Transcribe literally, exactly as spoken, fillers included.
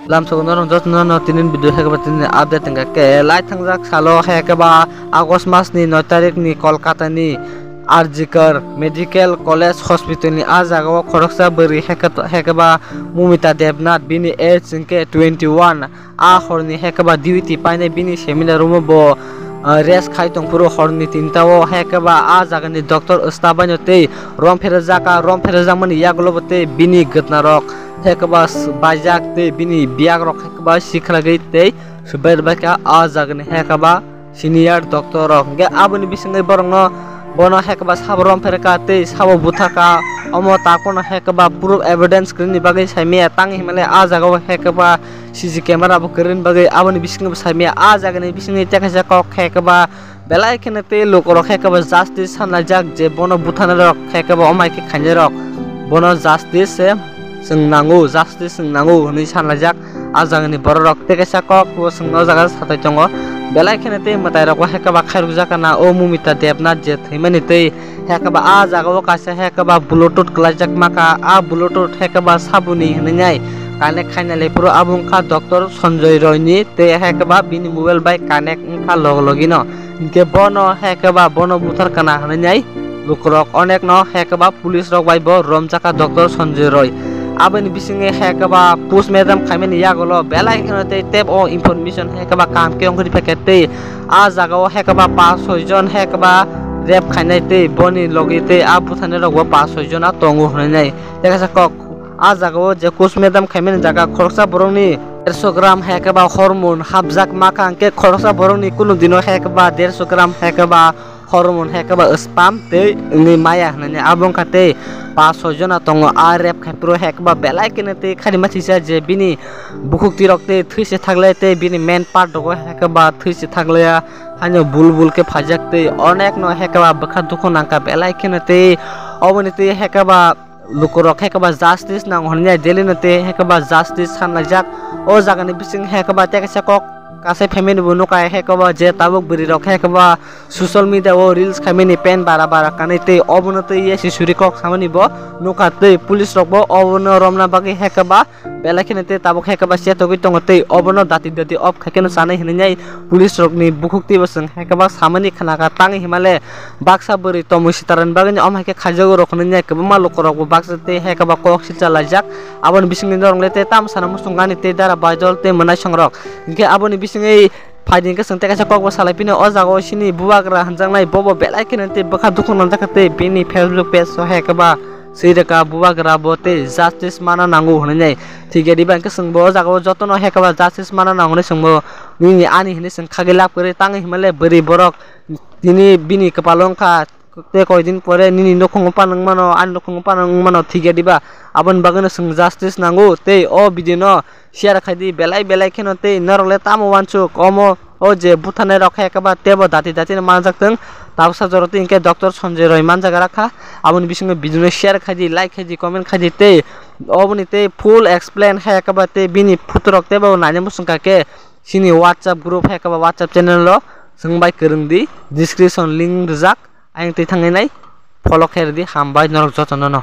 Lamsogo norok jotono no tinin video hai khe ba tinin update wngkha khe lai thangjak salo hai khe ba August mas ni noi tarik ni Kolkata ni R G Kar Medical College Hospital ni ah jaga o khoroksa bwrwi hai khe ba Mumita Debnath, bini age hwnkhe twenty one. Ah horni hai khe ba duty painai bini seminar room o bo ah, rest khai tongphuru horni tinta o hai khe ba ah jaga ni doctor staff bai no tei rom pherejak, ah rom pherejak mani yagulo bo tei bini gwtna rok hai khe ba s-, baijak tei bini biyak rok hai khe ba sikhlagwi tei swbai rwbai kha ah jaga ni hai khe ba senior doctor rok. Hwnkhe aboni bisingwi borok no bono hai khe ba sabo rom phereka tei sabo buthaka, omo tak phano hai khe ba proof evidence kwrwini bagwi saimaya tang hinmale ah jaga o hai khe ba C C camera bo kwrwini bagwi aboni bisingwi bo saimaya ah jaga ni bisingwi tei kaisa kok hai khe ba belai kheno tei lukurok hai khe ba justice sanlaijak je bono buthanai rok hai khe ba omo hai khe khainai rok bono justice se chwng nango, justice chwng nango hwnwi sanlaijak ah jaga ni borok rok tei kaisa kok bo chwng o jaga satai tongo belai kheno tei mwtai rok bo hai khe ba khairokjak kana o Mumita Debnath je thwimani tei hai khe ba ah jaga o kaisa hai khe ba bluetooth kwlaijak maka ah bluetooth hai khe ba saboni hwnwi nai connect khaina le phuru abo wngkha doctor Sanjoy Roy ni tei hai khe ba bini mobile bai connect wngkha log logi no. Hinkhe bono hai khe ba bono buthar kana hwnwi nai lukurok onek no hai khe ba police rok bai bo romjak kha doctor Sanjoy Roy. Aboni bisingwi hai khe ba postmortem khaimani yagulo belai kheno tei tebo information hai khe ba kaham khe wngwi riphaikha tei ah jaga o hai khe ba pas soi jon hai khe ba rape khainai tei boni logi tei ah buthanai rok bo pas soi jona tongo hwnwi nai. Tei kaisa kok ah jaga o je postmortem khaimani jaga khoroksa borokni dersho gram hai khe ba hormone hapjak maka hwnkhe khoroksa borokni kunu dino hai khe ba dersho gram hai khe ba hormone hai khe ba sperm tei wngwi maya hwnwi abo wngkha tei pas soi jona tongo ah rape khai phuru hai khe ba belai kheno tei khani machisa je bini bukhuk twi rok tei thwi se thaklai tei bini main part rogo hai khe ba thwi se thaklaiya haino bul bul khe phaijak tei onek no hai khe ba bwkha dukhu nangkha belai kheno tei oboni tei hai khe ba lukurok hai khe ba justice nango hwnwi delino tei hai khe ba justice sanlaijak o jaga ni bising hai khe ba tei kaisa kok kasai family bo nukha hai khe ba je tabuk bwrwi rok hai khe ba social media o reels khaimani pen bara bara kanwi tei obono tei yasi suri kok samani bo nukha tei police rok bo obono romna bagwi hai khe ba belai kheno tei tabuk hai khe ba chetogwi tongo tei obono dati dati off khai kheno chanai hinwi nai police rokni bukhuk twibo chwng hai khe ba samani khna kha tangwi hinmale baksa bwrwi tomwi sitaran bagwi omo hai khe khaijago rok hinwi nai kwbangma lukurokbo baksa tei hai khe ba kok silcha laijak aboni bisingni norok le tei tamo sana muchung gani tei dara baidol tei mwnaisong rok hinkhe aboni bisingwi phaidi hinkhe chwng tei kaisa kokbo salai phino o jaga o chini bubagra hwnjaknai bobo belai kheno tei bwkha dukhu nangjakha tei bini Facebook page o hai khe ba swi rwkha bubagra bo tei justice mana nango hwnwi nai. Thik ya diba hinkhe chwngbo o jaga o jotono hai khe ba justice mana nango hwnwi chwngbo nini ani hwnwi chwng khagwi lab kwrwi tangwi hinmale bwrwi borok tini bini kwpalo wngkha tei koi din pore nini nukhungo pan wng mano ani nukhungo pan wng mano thik ya diba aboni bagwino chwng justice nango tei o video no share khai di belai belai kheno tei norok le tamo uansuk omo o je butharnai rok hai khe ba tebo dati dati no manjak thung tabuksa jora tei hinkhe doctor Sanjoy Roy manjak rakha aboni bisingo video no share khai di like khai di comment khai di tei oboni tei full explain hai khe ba tei bini photo rok tebo naina muchung kha khe chini WhatsApp group hai khe ba WhatsApp channel o chwng bai kwrwng di description link rijak ayang twi thangwi nai follow khe rwdi hambai norok jotono no.